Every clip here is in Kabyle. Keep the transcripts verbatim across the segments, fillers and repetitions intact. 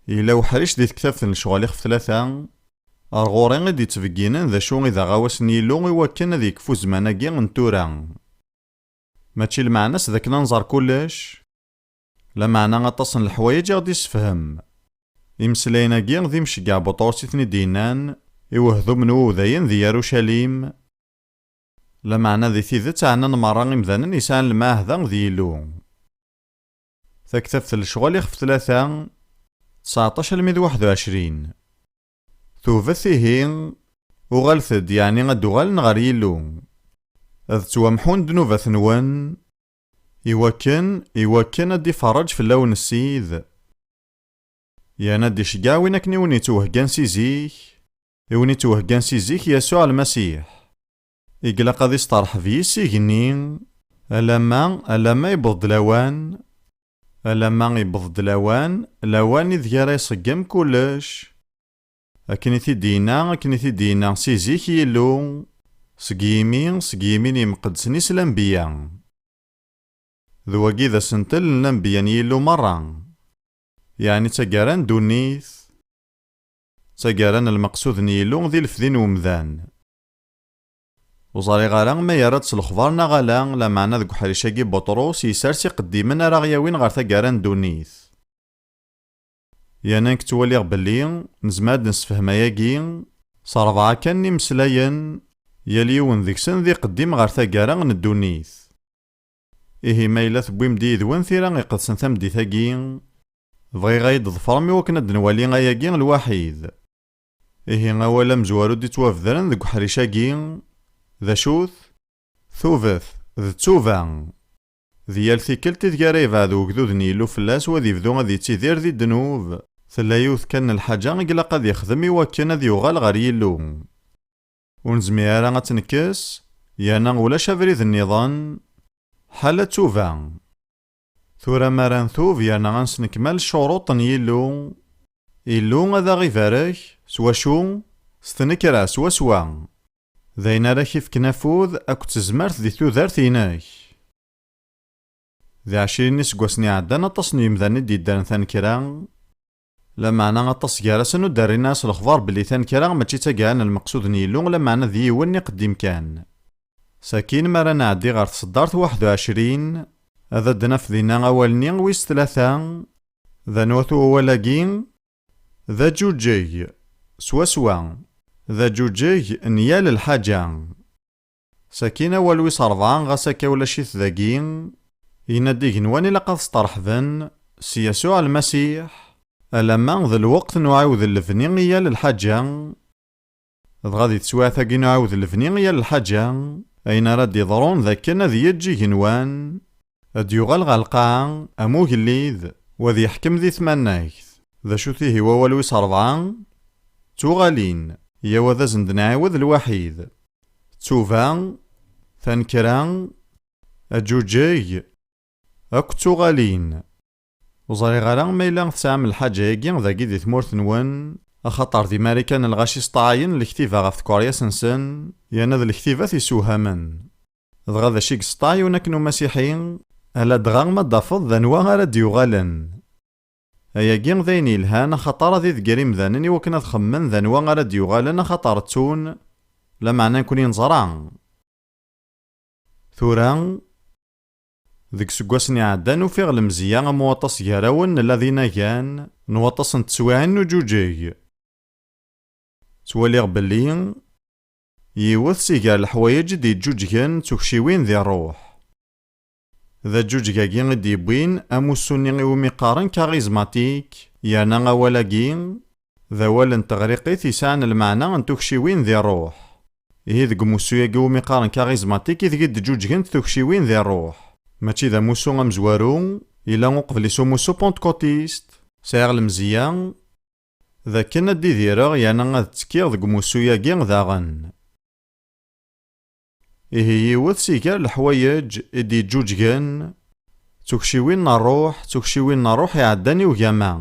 Yella uḥric di tektabt n lecɣal ixef tlata, ar ɣur-i i d-yettbegginen d acu i d aɣawas n Yillu i wakken ad yekfu zzman-agi n tura. Mačči lmeɛna-s d akken ad nẓer kullec, lameɛna aṭas n leḥwayeǧ i ɣ-d-issefhem. Imeslayen-agi d imceggeɛ Buṭrus i ten-id-yennan i wehdum n wudayen di Yarucalim, lameɛna di tidet ɛnan merra imdanen yesɛan lemɛahda d Yillu. Taktabt n lecɣal ixef tlata, tseɛṭac almi d waḥed u ɛecrin. Tuget ihi, uɣalet-d, yeɛni ad d-uɣalen ɣer Yillu. Ad ttwamḥun ddnubat-nwen, iwakken, iwakken ad d-iferreǧ fell-awen Ssid. Yerna ad d-iceggeɛ win akken i wen-yettwehgan si zik, i wen-yettwehgan si zik Yasuɛ Lmasiḥ. I ilaq ad isteṛḥeb yis igenni, alamma, alamma yewweḍ-d lawan, alamma yewweḍ-d lawan, lawan ideg ara iṣeggem kullec. Akken i t-id-yenna, akken i t-id-yenna si zik Yillu, seg yimi, seg yimi n yimqeddsen-is lanbeyya. D wagi i d asentel n lanbeyya n Yillu merra. Yeɛni d taggara n ddunit, d taggara n lmeqsud n Yillu di lefdi n umdan. Ur ẓriɣ ara ma yerra-d s lexbar neɣ ala, lameɛna deg uḥric-agi Buṭrus yessers iqeddimen ara ɣ-yawin ɣer taggara n ddunit. Yerna nekk ttwaliɣ belli nezmer ad d-nessefhem ayagi s rebɛa kan n imeslayen, yal yiwen deg-sen d iqeddim ɣer taggara n ddunit. Ihi ma yella tewwim-d yid-wen tira iqedsen tameddit-agi, bɣiɣ ad yi-d-ḍefrem i wakken ad d-nwali ayagi lwaḥid. Ihi awal amezwaru d-ittwabedren deg uḥric-agi, d acu-t? Tuget, d ttuba. Di yal tikkelt ideg ara yebɛed ugdud n Yillu fell-as u ad yebdu ad yettidir di ddnub, tella yiwet kan n lḥaǧa i ilaq ad yexdem i wakken ad yuɣal ɣer Yillu. Ur nezmir ara ad tt-nekkes, yerna ulac abrid nniḍen, ḥala ttuba. Tura mi ara ntub yerna ad nesnekmal ccuruṭ n Yillu, Illu ad aɣ-ibarek, s wacu? S tnekra swaswa. D ayen ara k-ifken afud akked tezmert di tudert-inek. Di ɛecrin n yiseggasen iɛeddan, aṭas n yemdanen i d-yeddren tanekra, lameɛna aṭas gar-asen ur d-rrin ara s lexbar belli tanekra mačči d taggara n lmeqsud n Yillu, lameɛna d yiwen n iqeddim kan. Sakin mi ara nɛeddi ɣer tseddart waḥed u ɛecrin, ad d-naf dinna awal-nni wis tlata. D anwa-t wawal-agi? D aǧuǧeg, swaswa, d aǧuǧeg n yal lḥaǧa. Sakin awal wis ṛebɛa, ɣas akka ulac-it dagi, yenna-d igenwan ilaq ad steṛḥben s Yasuɛ Lmasiḥ, alamma d lweqt n uɛiwed n lebni i yal lḥaǧa. Dɣa di teswiɛt-agi n uɛiwed lebni i yal lḥaǧa, ayen ara d-iḍrun d akken ad yeǧǧ igenwan, ad d-yuɣal ɣer lqaɛa am ugellid, u ad yeḥkem di tmannagt. D acu-t ihi wawal wis ṛebɛa? D tuɣalin, yaw ad asen-d-nɛiwed lwaḥid. Ttuba, tanekra, aǧuǧeg, akk d tuɣalin. Ur ẓriɣ ara ma yella tesɛam lḥaǧa-agi dagi di tmurt-nwen, axaṭer di Marikan lɣaci sṭaɛyen lektiba ɣef tkeryas-nsen, yerna d lektibat yessewhamen. Dɣa d acu i yesṭaɛyun akken umasiḥi, ala dɣa ma d-tafeḍ d anwa ara d-yuɣalen. Ayagi d ayen yelhan, axaṭer ad idegger imdanen i wakken ad xemmen d anwa ara d-yuɣalen, axaṭer ttun, lameɛna nekkni neẓra. Tura, deg iseggasen iɛeddan ufiɣ lemzeyya am waṭas gar-awen nella d inagan n waṭas n teswiɛin n uǧuǧeg. Ttwaliɣ belli yiwet si gar leḥwayeǧ i d-yeǧǧuǧgen d tukciwin di ṛṛuḥ. D aǧuǧeg-agi i d-yewwin amussu-nni iwumi qqaren karizmatik, yerna awal-agi d awal n teɣriqit yesɛan lmeɛna n tukciwin di ṛṛuḥ. Ihi deg umussu-agi iwumi qqaren karizmatik ideg i d-ǧuǧgent tukciwin di ṛṛuḥ. Mačči d amussu amezwaru, yella uqbel-is umussu pentekutist, sɛiɣ lemzeyya d akken ad d-idireɣ yerna ad ttekkiɣ deg umussu-agi daɣen. Ihi yiwet si gar leḥwayeǧ i d-yeǧǧuǧgen, d tukciwin n ṛṛuḥ, d tukciwin n ṛṛuḥ iɛeddan i ugama.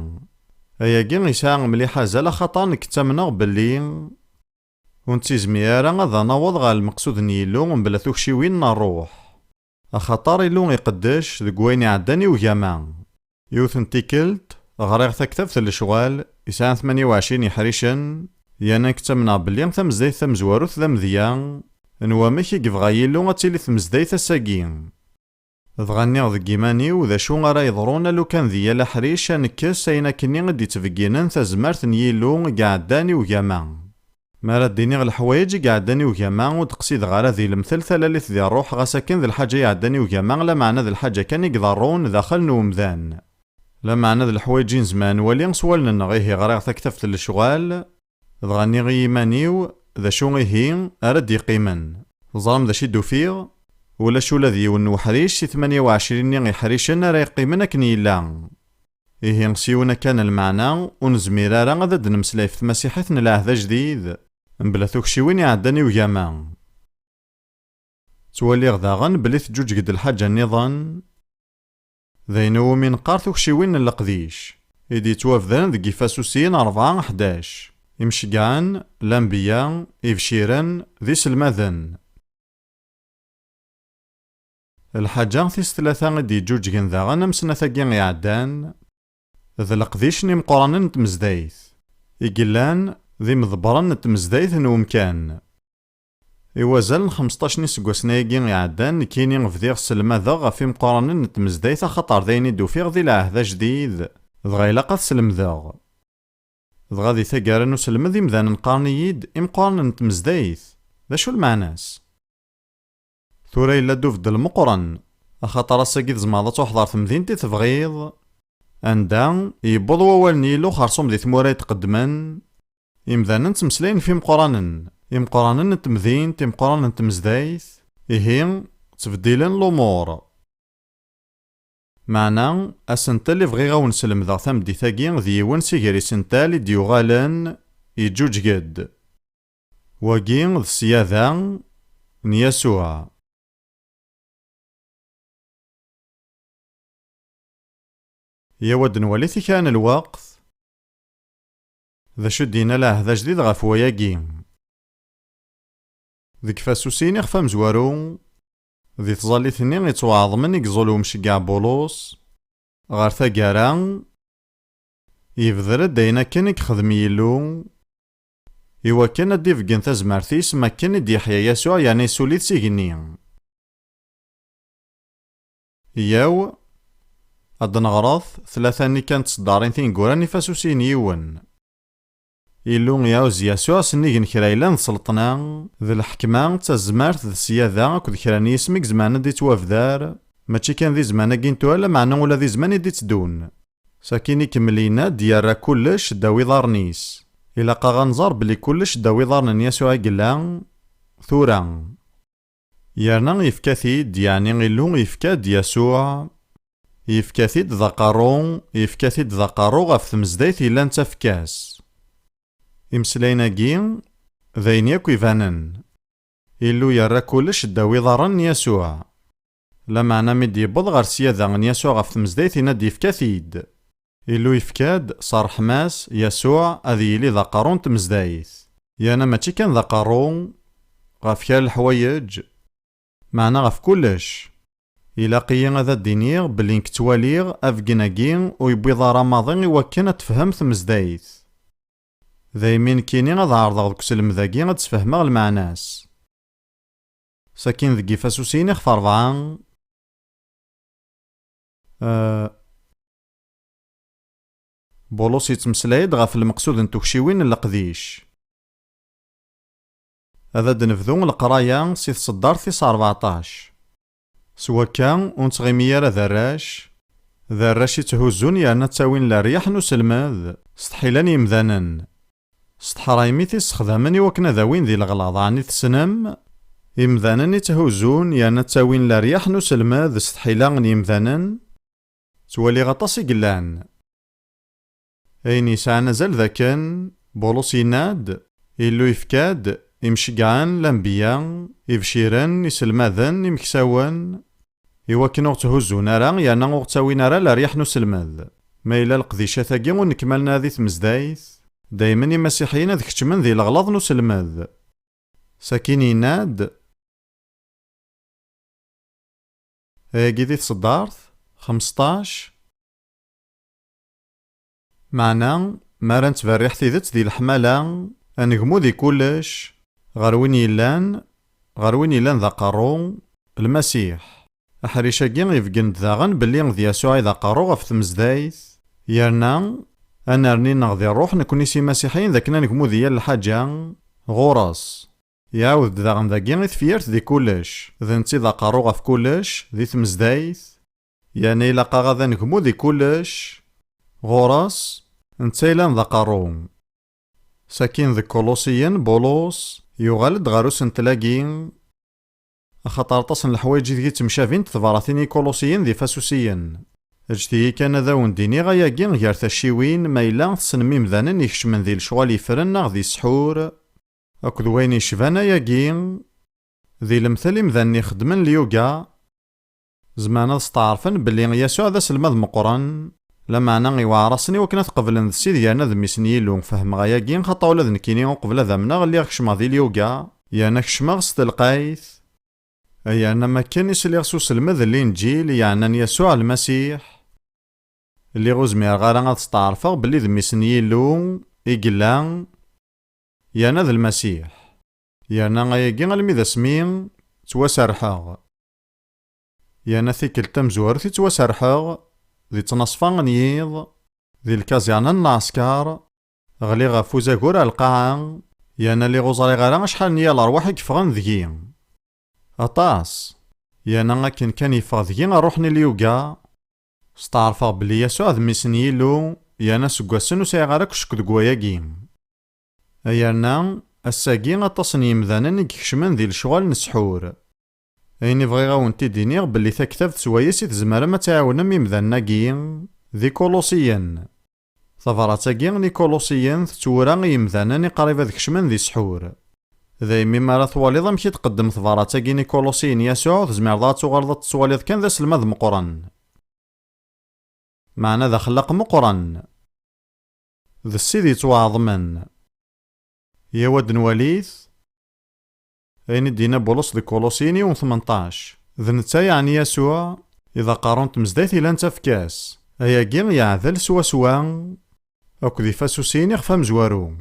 Ayagi yesɛa mliḥ azal axaṭer nekk ttamneɣ belli ur nettizmir ara ad naweḍ ɣer lmeqsud n Yillu mebla tukciwin n ṛṛuḥ. Axaṭer Illu iqeddec deg wayen iɛeddan i ugama. Yiwet n tikkelt, Ɣriɣ taktabt n lecɣal, yesɛa tmanya u ɛecrin iḥricen, yerna nekk ttamneɣ belli tamezdayt tamezwarut d amedya n wamek i yebɣa Yillu ad tili tmezdayt ass-agi. Dɣa nniɣ deg yiman-iw d acu ara yeḍrun a lukan di yal aḥric ad nekkes ayen akkenni i d-ittbegginen tazmert n Yillu i iɛeddan i ugama. Mi ara d-iniɣ leḥwayeǧ i iɛeddan i ugama, ur d-qsideɣ ara di lemtel talalit di ṛṛuḥ, ɣas akken d lḥaǧa iɛeddan i ugama, lameɛna d lḥaǧa kan i iḍerrun daxel n umdan. Lameɛna d leḥwayeǧ i nezmer ad nwali s wallen-nneɣ. Ihi ɣriɣ taktabt n lecɣal, dɣa nniɣ i yiman-iw, d acu ihi ara d-yeqqimen? Teẓram d acu i d-ufiɣ? Ulac ula d yiwen n uḥric si tmanya u ɛecrin-nni iḥricen ara yeqqimen akken yella. Ihi, s yiwen akka n lmeɛna, ur nezmir ara ad d-nemmeslay ɣef tmasiḥit n lɛehd ajdid, mebla tukciwin iɛeddan i ugama. Ttwaliɣ daɣen belli teǧǧuǧeg-d lḥaǧa nniḍen, d ayen iwumi neqqar tukciwin n leqdic, i d-yettwabedren deg Ifasusiyen rebɛa ḥdac, imceggɛen, lanbeyya, ibciren, d iselmaden. Lḥaǧa tis tlata i d-yeǧǧuǧgen daɣen am snat-agi iɛeddan, d leqdic n imeqqranen n tmezdayt, i yellan d imḍebbren n tmezdayt n umkan. I wazal n xemseṭṭac n iseggasen-agi iɛeddan, nekkini bdiɣ sselmadeɣ ɣef imeqqranen n tmezdayt, axaṭer d ayen i d-ufiɣ di lɛehd ajdid, dɣa ilaq ad t-slemdeɣ. Dɣa di taggara n uselmed, imdanen qqaren-iyi-d imeqqranen n tmezdayt. D acu lmeɛna-s? Tura yella-d ubeddel meqqren, axaṭer ass-agi tzemreḍ ad truḥeḍ ɣer temdint i tebɣiḍ, anda yewweḍ wawal n Yillu xerṣum di tmura i d-qeddmen, imdanen ttmeslayen f imeqqranen, imeqqranen n temdint, imeqqranen n tmezdayt, ihi, ttbeddilen lumuṛ. Meɛna, asentel i bɣiɣ a wen-slemdeɣ tameddit-agi d yiwen si gar isental i d-yuɣalen, yeǧǧuǧeg-d. Wagi d ṣṣyada n Yasuɛ. Yaw ad nwali tikra n lweqt. D acu i d-yenna lɛehd ajdid ɣef wayagi? Deg Ifasusiyen ixef amezwaru, di tẓallit-nni yettwaɛeḍmen i yeẓẓul umceggeɛ Bulus, ɣer taggara, yebder-d ayen akken i yexdem Yillu, i wakken ad d-ibeggen tazmert-is, mi akken i d-yeḥya Yasuɛ yerna yessuli-t s igenni. Yyaw, ad d-neɣret tlata-nni kan n tseddarin tineggura n Ifasusiyen yiwen. Illu iɛuzz Yasuɛ s nnig n kra yellan d sselṭna, d lḥekma, d tazmert, d ṣṣyada akked kra n yisem i izemren ad d-ittwabder, mačči kan di zzman-agi n tura, lameɛna ula di zzman i d-itteddun. Sakin ikemmel yenna-d yerra kullec ddaw iḍarren-is. Ilaq-aɣ ad nẓer belli kullec ddaw iḍarren n Yasuɛ i yella tura. Yerna yefka-t-id, yeɛni Illu yefka-d Yasuɛ, yefka-t-id d aqerru, yefka-t-id d aqerru ɣef tmezdayt yellan d tafekka-s. Imeslayen-agi, d ayen yakk ibanen. Illu yerra kullec ddaw iḍarren n Yasuɛ. Lameɛna mi d-yewweḍ ɣer ṣṣyada n Yasuɛ ɣef tmezdayt, yenna-d yefka-t-id. Illu yefka-d s ṛṛeḥma-s Yasuɛ ad yili d aqerru n tmezdayt. Yerna mačči kan d aqerru, ɣef kra n leḥwayeǧ, meɛna ɣef kullec. Ilaq-iyi ad d-iniɣ belli nekk ttwaliɣ abeggen-agi ur yewwiḍ ara maḍi i wakken ad tefhem tmezdayt. Daymi nekkini ad ɛerḍeɣ deg uselmed-agi ad d-sfehmeɣ lmeɛna-s. Sakin deg Ifasusiyen ixef rebɛa, eh, Bulus yettmeslay-d ɣef lmeqsud n tukciwin n leqdic. Ad d-nebdu leqraya si tseddart tis rbeɛṭac. S wakka, ur nettɣimi ara d arrac, d arrac i tthuzzun yerna ttawin leryaḥ n uselmed s tḥila n yemdanen, s teḥraymi i t-ssexdamen i wakken ad awin di leɣlaḍ, ɛni tessnem? Imdanen i tthuzzun yerna ttawin leryaḥ n uselmed s tḥila n yemdanen, ttwaliɣ aṭas i yellan. Ayen yesɛan azal d akken, Bulus yenna-d, Illu yefka-d imceggɛen, lanbeyya, ibciren, iselmaden, imeksawen, i wakken ur tthuzzun ara, yerna ur ttawin ara leryaḥ n uselmed. Ma yella leqdicat-agi ur nekmalen ara di tmezdayt, daymen imasiḥiyen ad keččmen di leɣlaḍ n uselmed. Sakin yenna-d, ayagi di tseddart, xemseṭṭac, Meɛna, mi ara nettberriḥ tidet di leḥmala, anegmu di kullec, ɣer win yellan, ɣer win yellan d aqerru, Lmasiḥ. Aḥric-agi ibeggen-d daɣen belli d Yasuɛ i d aqerru ɣef tmezdayt, yerna ad nerni-nneɣ di ṛṛuḥ nekni s imasiḥiyen d akken ad negmu di yal lḥaǧa ɣur-s. Iɛawed-d daɣen dagi i tefyirt di kullec, d netta i d aqerru ɣef kullec, di tmezdayt, yerna ilaq-aɣ ad negmu di kullec ɣur-s, netta yellan d aqerru. Sakin deg Kulusiyen, Bulus yuɣal-d ɣer usentel-agi, axaṭer aṭas n leḥwayeǧ ideg i ttemcabint tebratin i Kulusiyen d Ifasusiyen. Ǧǧet-iyi kan ad awen-d-iniɣ ayagi gar tacciwin, ma yella tessnem imdanen ikecmen di lecɣal yeffren neɣ di ssḥur, akked wayen yecban ayagi, di lemtel imdanen ixeddmen lyuga, zemren ad steɛṛfen belli Yasuɛ d aselmad meqqren, lameɛna iweɛṛ-asen i wakken ad qeblen d Ssid yerna d Mmi-s n Yillu. Fehmeɣ ayagi, xaṭa ula d nekkini uqbel ad amneɣ lliɣ kecmeɣ di lyuga, yerna kecmeɣ s telqayt. Yerna am akken i sliɣ s uselmed n Linǧil yeɛnan Yasuɛ Lmasiḥ, lliɣ ur zmireɣ ara ad steɛṛfeɣ belli d Mmi-s n Yillu i yella, yerna d Lmasiḥ. Yerna ayagi almi d asmi ttwaserḥeɣ. Yerna tikkelt tamezwarut i ttwaserḥeɣ, di ttnaṣfa n yiḍ, di lkaẓirna n lɛesker, ɣliɣ ɣef uzagur ar lqaɛa, yerna lliɣ ur ẓriɣ ara acḥal n yal ṛṛwaḥ i yeffɣen deg-i. Aṭas! Yerna akken kan yeffeɣ deg-i ṛṛuḥ n lyuga, steɛṛfeɣ belli Yasuɛ d Mmi-s n Yillu, yerna seg wass-n ur sɛiɣ ara akk ccekk deg wayagi. Yerna, ass-agi aṭas n yemdanen i ikecmen di lecɣal n ssḥur. Ayen i bɣiɣ ad wen-t-id-iniɣ belli taktabt s wayes i tzemrem ad tɛiwnem imdanen-agi, d Ikulusiyen. Tabrat-agi n Ikulusiyen tettwura i yemdanen i qrib ad kecmen di ssḥur. Daymi mi ara twaliḍ amek i tqeddem tebrat-agi n Ikulusiyen Yasuɛ, tezmireḍ ad tuɣaleḍ ad tettwaliḍ kan d aselmad meqqren. Meɛna d axellaq meqqren. D Ssid yettwaɛeḍmen. Yaw ad nwalit ayen i d-yenna Bulus deg Kulusiyen yiwen tmenṭac. D netta yeɛni Yasuɛ, i d aqerru n tmezdayt yellan d tafekka-s. Ayagi yeɛdel swaswa akked Ifasusiyen ixef amezwaru.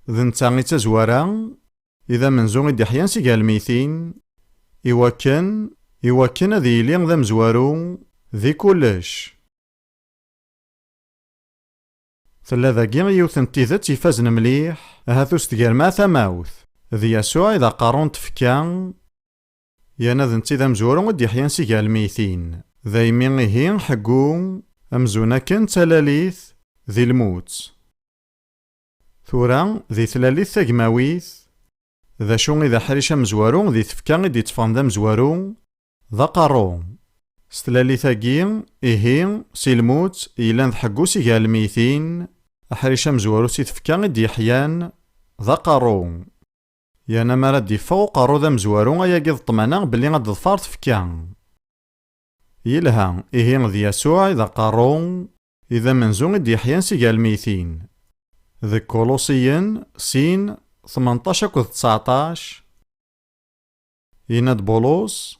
D netta i d tazwara, i d amenzu i d-iḥyan si gar lmeytin, iwakken, iwakken ad yili d amezwaru di kullec. Tella dagi yiwet n tidet ifazen mliḥ, ahat ur s-tgerrem ara tamawt. D Yasuɛ i d aqerru n tfekka, yerna d netta i d amezwaru i d-yeḥyan si gar lmeytin. Daymi ihi, ḥeggu, amzun akken d talalit, di lmut. Tura, di tlalit tagmawit, d acu i d aḥric amezwaru di tfekka i d-itteffɣen d amezwaru? D aqerru. S tlalit-agi, ihi, si lmut, yellan d ḥeggu si gar lmeytin, aḥric amezwaru si tfekka i d-yeḥyan, d aqerru. Yerna mi ara d-iffeɣ uqerru d amezwaru, ayagi d ṭṭmana belli ad d-teḍfer tfekka. Yelha, ihi d Yasuɛ i d aqerru, i d amenzu i d-yeḥyan si gar lmeytin. Deg Kulusiyen, sin, tmenṭac akked tseɛṭac, yenna-d Bulus,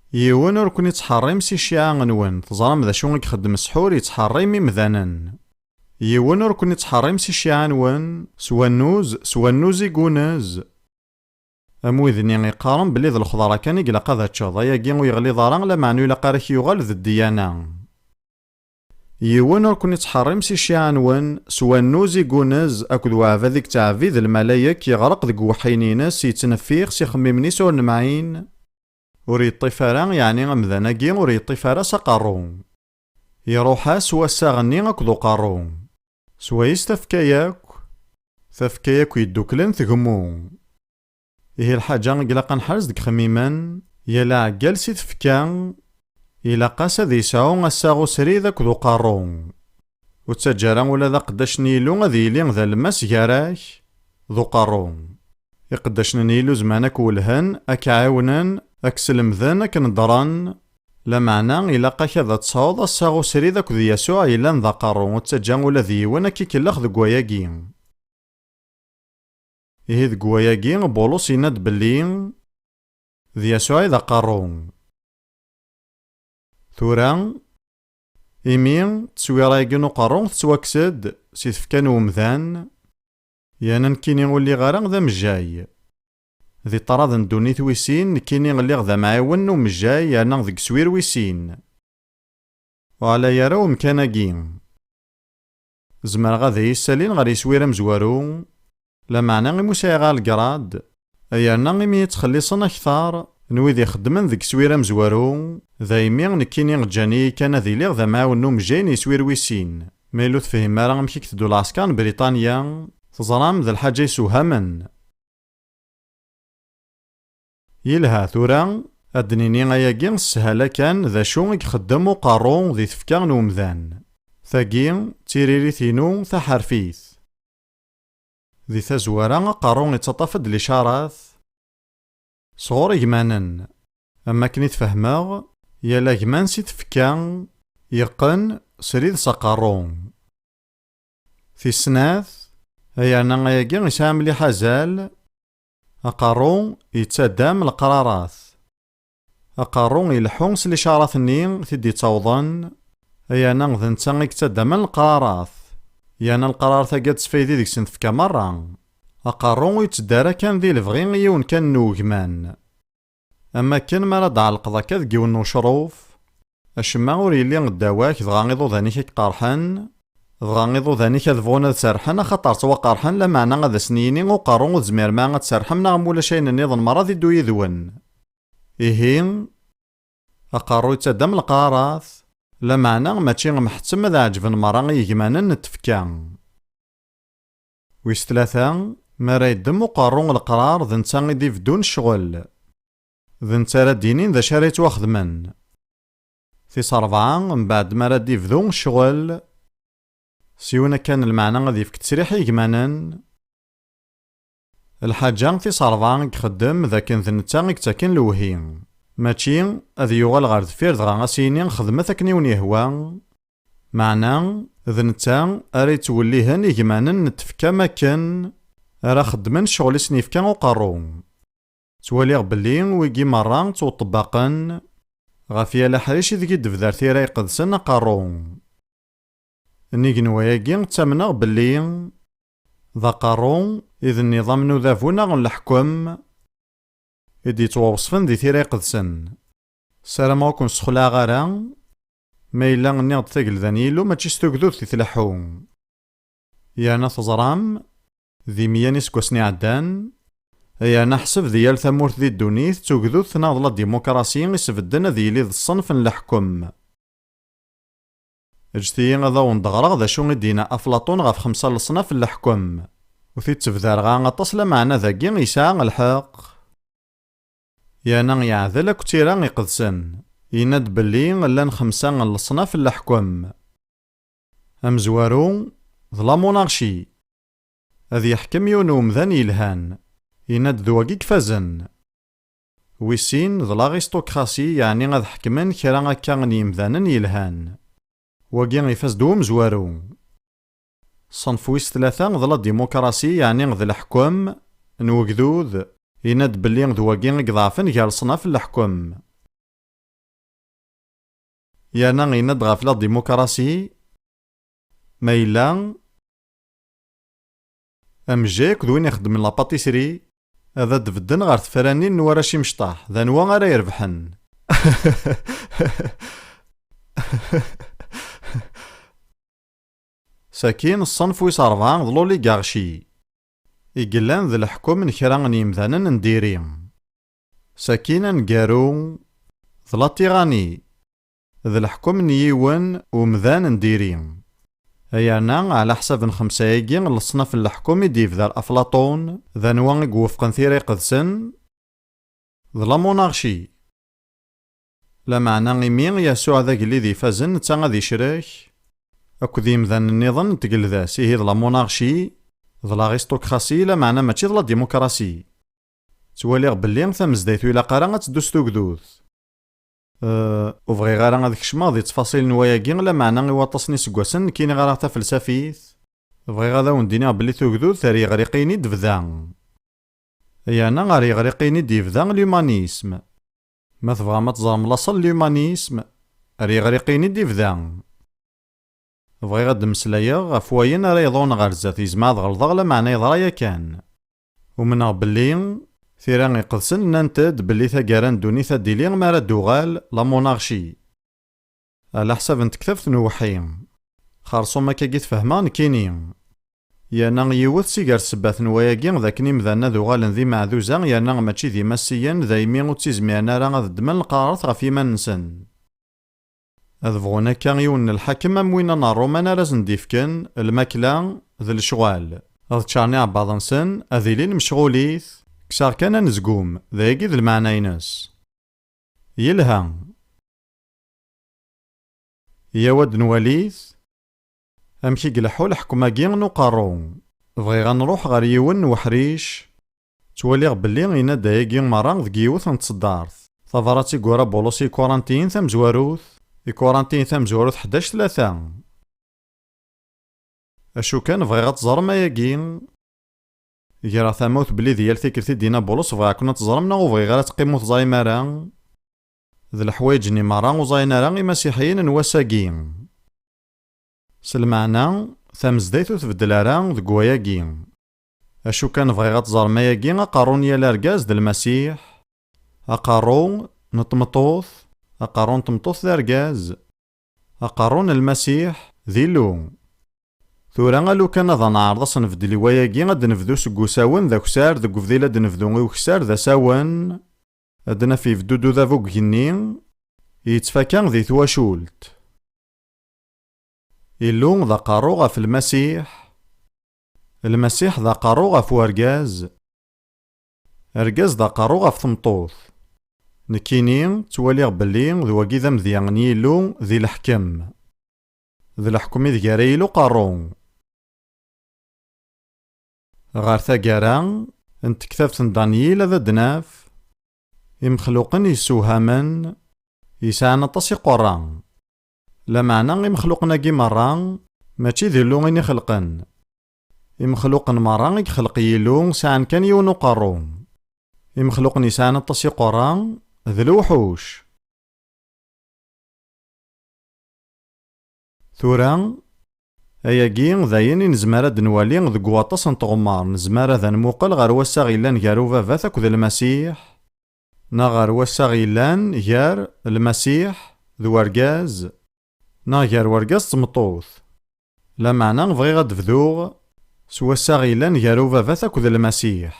yiwen ur ken-ittḥeṛṛim si cciɛa-nwen, teẓram d acu i ixeddem ssḥur, ittḥeṛṛim imdanen. Yiwen ur ken-ittḥeṛṛim si cciɛa-nwen, s wannuz, s wannuz i yunez. Am wid-nni iqqaren belli d lexḍra kan i ilaq ad teččeḍ, ayagi ur yeɣliḍ ara, lameɛna ur ilaq ara k-yuɣal d ddyana. Yiwen ur ken-ittḥeṛṛim si cciɛa-nwen, s wannuz i yunez akked uɛbad i yettɛebbid lmalayek, yeɣreq deg uweḥḥin-ines, yettneffiɣ s ixemmimen-is ur nemɛin, ur yeṭṭif ara, yeɛni amdan-agi ur yeṭṭif ara s aqerru. Iruḥ-as wassaɣ-nni akked uqerru. Swayes tafekka yakk, tafekka yakk yedduklen tgemmu. Ihi lḥaǧa i ilaq ad nḥerz deg ixemmimen, yal aɛeggal si tfekka, ilaq-as ad yesɛu assaɣ usrid akked uqerru. Ur ttaǧǧa ara ula d aqeddac n Yillu ad yili d alemmas gar-ak d uqerru. Iqeddacen n Yillu zemren ad k-welhen, ad k-ɛiwnen, ad k-slemden, ad k-neddren, lameɛna ilaq-ak ad tesɛuḍ assaɣ usrid akked Yasuɛ yellan d aqerru, ur ttaǧǧa ula d yiwen ad k-ikellex deg wayagi. Ihi deg wayagi, Bulus yenna-d belli d Yasuɛ i d aqerru. Tura, Imi tteswira-agi n uqerru tettwakkes-d si tfekka n umdan, yerna nekkini ur lliɣ ara d amejjay. Di ṭṭrad n ddunit wis sin, nekkini lliɣ d amɛiwen n umejjay yerna deg uswir wis sin. Ur ɛlay ara umkan-agi. Zemreɣ ad iyi-ssalin ɣer yeswir amezwaru, lameɛna imi ur sɛiɣ ara legrad, yerna imi i ttxelliṣen akteṛ n wid ixeddmen deg uswir amezwaru, daymi nekkini ǧǧan-iyi kan ad iliɣ d amɛawen n umejjay n yeswir wis sin. Ma yella ur tefhim ara amek i iteddu lɛesker n Briṭanya, teẓram d lḥaǧa yessewhamen. Yelha, tura ad d-nini ayagi s sshala kan d acu i ixeddem uqerru di tfekka n umdan. Tagi d tiririt-inu taḥerfit. Di tazwara, aqerru ittaṭṭaf-d licarat sɣur igmanen. Am wakken i tfehmeɣ, yal agman si tfekka yeqqen srid s aqerru. Tis snat, yerna ayagi yesɛa mliḥ azal, aqerru yettaddam leqrarat. Aqerru ileḥḥu s licarat-nni i t-id-ittawḍen, yerna d netta i yettaddamen leqrarat. Yerna leqrarat-agi ad tesfaydi deg-sen tfekka merra. Aqerru ur yetteddu ara kan di lebɣi i yiwen kan n ugman. Am wakken mi ara d-tɛellqeḍ akka deg yiwen n ucruf, acemma ur yelli ddaw-ak, dɣa iḍudan-ik ad k-qerḥen, dɣa iḍudan-ik ad bɣun ad serḥen, axaṭer ttwaqerḥen, lameɛna ad asen-yini uqerru ur tezmirem ara ad tserḥem, neɣ ma ulac ayen nniḍen merra ad iddu yid-wen. Ihi, aqerru yettaddam leqrarat, lameɛna mačči mḥettem ad ɛeǧben merra i yegmanen n tfekka. Wis tlata, mi ara yeddem uqerru leqrar, d netta i d-ibeddun ccɣel. D netta ara d-yinin d acu ara yettwaxedmen. Tis ṛebɛa, mbeɛd mi ara d-ibdu ccɣel, s yiwen akka n lmeɛna ad yefk ttesriḥ i yegmanen. Lḥaǧa tis ṛebɛa i ixeddem d akken d netta i yettaken lewhi. Mačči ad yuɣal ɣer deffir dɣa a s-yini xedmet akken i wen-yehwa. Meɛna, d netta ara yettwellihen igmanen n tfekka am akken ara xeddmen ccɣel i sen-yefka uqerru. Ttwaliɣ belli wigi merra ttwaṭebbaqen ɣef yal aḥric ideg i d-tebder Tira Iqedsen aqerru. Nnig n wayagi, ttamneɣ belli d aqerru i d nniḍam n udabu neɣ n leḥkem i d-yettwaweṣfen di Tira Iqedsen. Ssarameɣ ur ken-ssexlaɛeɣ ara, ma yella nniɣ-d tagelda n Yillu mačči s tugdut i tleḥḥu. Yerna teẓram, di meyya n iseggasen iɛeddan, yerna ḥseb di yal tamurt di ddunit d tugdut neɣ d la démocratie i sbedden ad yili d ṣṣenf n leḥkem. Ǧǧet-iyi ad awen-d-ɣreɣ d acu i d-yenna Aflaṭun ɣef xemsa n leṣnaf n leḥkem. Ur t-id-ttebdareɣ ara aṭas, lameɛna dagi yesɛa lḥeqq. Yerna yeɛdel akk d Tira Iqedsen. Yenna-d belli llan xemsa n leṣnaf n leḥkem. Amezwaru, d la monarchie. Ad yeḥkem yiwen n umdan yelhan. Yenna-d d wagi i ifazen. Wis sin, d l'aristocratie, yeɛni ad ḥekmen kra akka n yemdanen yelhan. Wagi ifaz-d umezwaru. Ṣṣenf wis tlata d la démocratie, yeɛni d leḥkem n wegdud, yenna-d belli d wagi i iḍeɛfen gar leṣnaf n leḥkem. Yerna yenna-d ɣef la démocratie, ma yella amejjay akked win ixeddmen la pâtisserie ad d-bedden ɣer tefranin n warrac imecṭaḥ, d anwa ara irebḥen? Sakin, ṣṣenf wis ṛebɛa d l'oligarchie, i yellan d leḥkem n kra n yemdanen n diri. Sakin, aneggaru, d la tyrannie, d leḥkem n yiwen umdan n diri. Yerna, ɛla ḥsab n xemsa-agi n leṣnaf n leḥkem i d-yebder Aflaṭun, d anwa i iwufqen Tira Iqedsen? D la monarchie. Lameɛna imi Yasuɛ d agellid ifazen, netta ad icrek akked yimdanen nniḍen n tgelda-s, ihi d la monarchie, d l'aristocratie, lameɛna mačči d la démocratie. Ttwaliɣ belli tamezdayt ur ilaq ara ad teddu s tugdut. Eh, ur bɣiɣ ara ad kecmeɣ di ttfaṣil n wayagi, lameɛna i waṭas n iseggasen nekkini ɣriɣ tafelsafit. Bɣiɣ ad awen-d-iniɣ belli tugdut ar yiɣriqiyen i d-tebda. Yerna ar yiɣriqiyen i d-yebda l'humanisme. Ma tebɣam ad teẓrem laṣel n l'humanisme, ar yiɣriqiyen i d-yebda. Bɣiɣ ad d-mmeslayeɣ ɣef wayen ara yeḍrun ɣer zdat, yezmer ad ɣelḍeɣ, lameɛna yeḍra yakan. Umneɣ belli tira iqedsen nnant-d belli taggara n ddunit ad d-tili mi ara d-tuɣal la monarchie. Ɛla ḥsab n tektabt n uweḥḥi. Xerṣum akkagi tfehmeɣ nekkini. Yerna yiwet si gar ssebbat n wayagi d akken imdanen ad uɣalen d imeɛduza yerna mačči d imasiyen, daymi ur ttizmiren ara ad ddmen leqrarat ɣef yiman-nsen. Ad bɣun akka yiwen n lḥakem am winna n Ṛṛuman ara sen-d-ifken lmakla d lecɣal. Ad ččaren iɛebbaḍ-nsen, ad ilin mecɣulit, kkseɣ kan anezgum, d ayagi d lmeɛna-ines. Yelha. Yaw ad nwalit amek i ileḥḥu leḥkem-agi n uqerru. Bɣiɣ ad nruḥ ɣer yiwen n uḥric. Ttwaliɣ belli yenna-d ayagi merra deg yiwet n tseddart. Tabrat i yura Bulus i Ikurantiyen tamezwarut, Ikurantiyen tamezwarut ḥdac tlata. Acu kan, bɣiɣ ad teẓrem ayagi. Greɣ tamawt belli di yal tikkelt i d-yenna Bulus bɣiɣ-ken ad teẓrem neɣ ur bɣiɣ ara ad teqqimem ur teẓrim ara. D leḥwayeǧ-nni merra ur ẓayen ara imasiḥiyen n wass-agi. S lmeɛna, tamezdayt ur tbeddel ara deg wayagi. Acu kan bɣiɣ ad teẓrem ayagi, aqerru n yal argaz d Lmasiḥ, aqerru n tmeṭṭut, aqerru n tmeṭṭut d argaz, aqerru n Lmasiḥ d Illu. Tura alukan ad neɛreḍ ad s-nbeddel i wayagi, ad d-nebdu seg usawen d akessar, deg ubdil ad d-nebdu i ukessar d asawen, ad d-naf ibeddu-d udabu deg igenni, yettfaka di twacult. Illu d aqerru ɣef Lmasiḥ, Lmasiḥ d aqerru ɣef urgaz, argaz d aqerru ɣef tmeṭṭut. Nekkini ttwaliɣ belli d wagi d amedya n Yillu di leḥkem. D leḥkem ideg ara yili uqerru. Ɣer taggara n tektabt n Danyil ad d-naf imexluqen yessewhamen yesɛan aṭas iqerra. Lameɛna imexluqen-agi merra mačči d Illu i n-ixelqen. Imexluqen merra i ixelq Yillu sɛan kan yiwen uqerru. Imexluqen yesɛan aṭas iqerra d lewḥuc. Tura, ayagi d ayen i nezmer ad d-nwali deg waṭas n tɣemmar. Nezmer ad nmuqel ɣer wassaɣ yellan gar ubabat akked Lmasiḥ, neɣ ɣer wassaɣ yellan gar Lmasiḥ d wergaz, neɣ gar wergaz d tmeṭṭut. Lameɛna bɣiɣ ad d-bduɣ s wassaɣ yellan gar ubabat akked Lmasiḥ,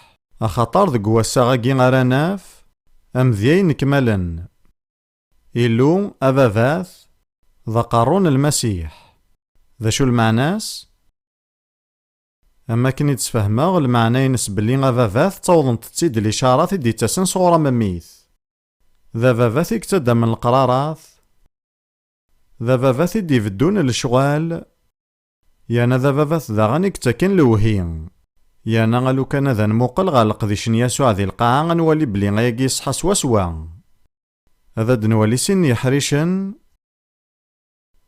axaṭer deg wassaɣ-agi ara naf amedya inekmalen. Illu, ababat, d aqerru n Lmasiḥ. D acu lmeɛna-s? Am akken i d-sfehmeɣ, lmeɛna-ines belli ababat ttawḍent-tt-id licarat i d-ittasen sɣur amemmit. D ababat i yettaddamen leqrarat, d ababat i d-ibeddun lecɣal, yerna d ababat daɣen i yettaken lewhi. Yerna alukan ad nmuqel ɣer leqdic n Yasuɛ di lqaɛa, ad nwali belli ayagi iṣeḥḥa swaswa. Ad d-nwali sin n yeḥricen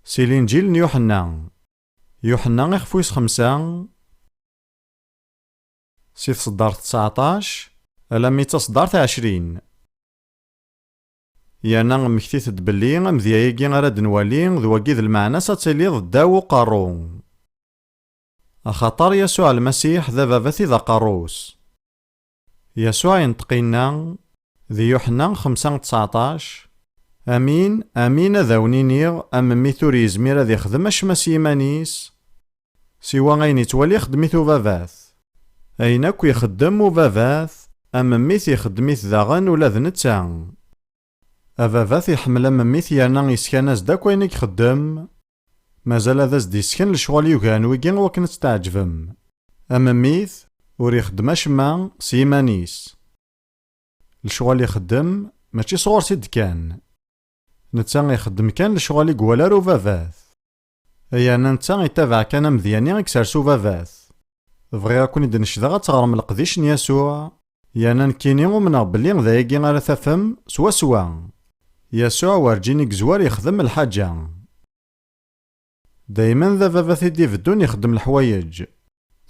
si Linǧil n Yuḥenna. Yuḥenna ixef wis xemsa, si tseddart tseɛṭac alammi d taseddart ɛecrin. Yerna mmektit-d belli amedya-agi ara d-nwali d wagi d lmeɛna-s ad tiliḍ ddaw uqerru. Axaṭer Yasuɛ Lmasiḥ d ababat i d aqerru-s. Yasuɛ yenṭeq inna, di Yuḥenna xemsa tseɛṭac, Amin, amin ad awen-iniɣ, am mmi-t ur yezmir ad ixdem acemma s yiman-is, siwa ayen ittwali ixeddem-it ubabat. Ayen akk ixeddem ubabat, am mmi-t ixeddem-it daɣen ula d netta. Ababat iḥemmel am mmi-t yerna yeskan-as-d akk ayen i ixeddem, mazal ad as-d-isken lecɣal yugaren wigi i wakken ad tt-tɛeǧbem. Am mmi-t ur ixeddem acemma s yiman-is. Lecɣal ixeddem mačči sɣur-s i d-kkan. Netta ixeddem kan lecɣal i iwala ar ubabat. Yerna netta ittabaɛ kan amedya-nni i isers ubabat. Bɣiɣ ad ken-id-necdeɣ ad teɣrem leqdic n Yasuɛ, yerna nekkini umneɣ belli d ayagi ara tafem swaswa. Yasuɛ werǧin i yezwar yexdem lḥaǧa. Daymen d ababat i d-ibeddun ixeddem leḥwayeǧ.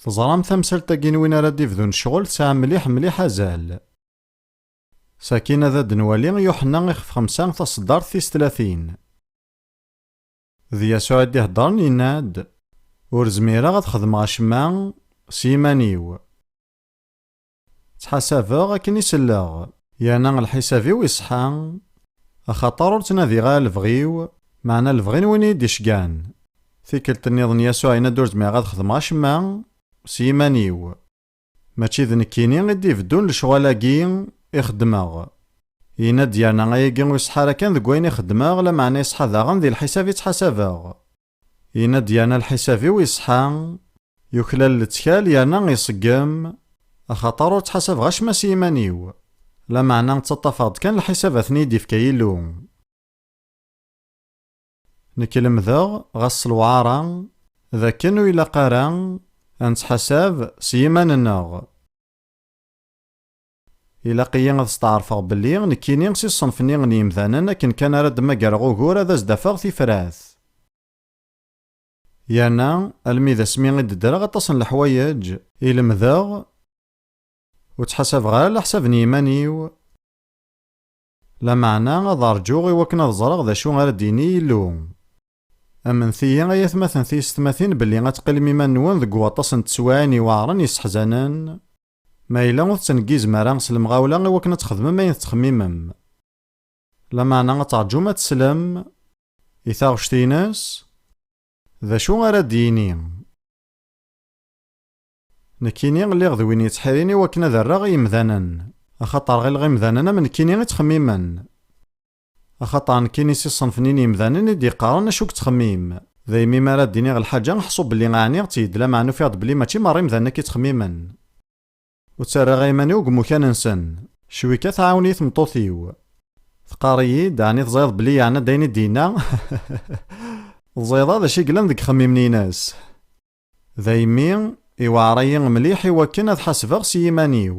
Teẓram tamsalt-agi n win ara d-ibdun ccɣel tesɛa mliḥ mliḥ azal. Sakin ad d-nwali Yuḥenna ixef xemsa taṣeddart tis tlatin. D Yasuɛ i d-iheddren, yenna-d: "Ur zmireɣ ad xedmeɣ acemma s yiman-iw. Ttḥasabeɣ akken i selleɣ, yerna lḥisab-iw iṣeḥḥa, axaṭer ur ttnadiɣ ara lebɣi-w, meɛna lebɣi n win i yi-d-iceggɛen." Tikkelt nniḍen Yasuɛ yenna-d: "Ur zmireɣ ad xedmeɣ acemma s yiman-iw. Mačči d nekkini i d-ibeddun lecɣal-agi i xeddmeɣ." Yenna-d yerna: "Ayagi ur iṣeḥḥa ara kan deg wayen i xeddmeɣ, lameɛna iṣeḥḥa daɣen di lḥisab i ttḥasabeɣ." Yenna-d yerna: "Lḥisab-iw iṣeḥḥa, yuklal lettkal yerna iṣeggem, axaṭer ur ttḥasabeɣ acemma s yiman-iw, lameɛna ttaṭṭafeɣ-d kan lḥisabat-nni i d-ifka Yillu." Nekk lemdeɣ, ɣas s lewɛara, d akken ur ilaq ara ad nettḥasab s yiman-nneɣ. Ilaq-iyi ad steɛṛfeɣ belli nekkini si ṣṣenf-nni n yemdanen akken kan ara d-mmagreɣ ugur ad as-d-afeɣ tifrat. Yerna, almi d asmi i d-ddreɣ aṭas n leḥwayeǧ i lemdeɣ, ur ttḥasabeɣ ara leḥsab n yiman-iw, lameɛna ad ṛǧuɣ i wakken ad ẓreɣ d acu ara d-yini Yillu. Amnet-iyi ay atmaten tiyessetmatin belli ad teqqilem iman-nwen deg waṭas n teswiɛin iweɛṛen yesseḥzanen, ma yella ur tettneggizem ara s lemɣawla i wakken ad txedmem ayen tettxemmimem. Lameɛna ad teṛǧum ad teslem i taɣect-ines, d acu ara d-yini. Nekkini lliɣ d win yettḥirin i wakken ad rreɣ i yemdanen, axaṭer ɣileɣ imdanen am nekkini i ttxemmimen. Axaṭer nekkini si ṣṣenf-nni n yemdanen i d-yeqqaren acu i yettxemmim. Daymi mi ara d-iniɣ lḥaǧa, ḥṣu belli ɛniɣ-tt-id, lameɛna ufiɣ-d belli mačči merra imdanen akka i ttxemmimen. Ur ttarraɣ iman-iw deg imukan-nsen. Cwi kan tɛawen-iyi tmeṭṭut-iw. Teqqar-iyi-d, ɛni teẓriḍ belli yeɛna-d ayen i d-yenna? Teẓriḍ d acu i yellan deg yixemmimen-ines? Daymi, iweɛṛ-iyi mliḥ i wakken ad ḥasbeɣ s yiman-iw.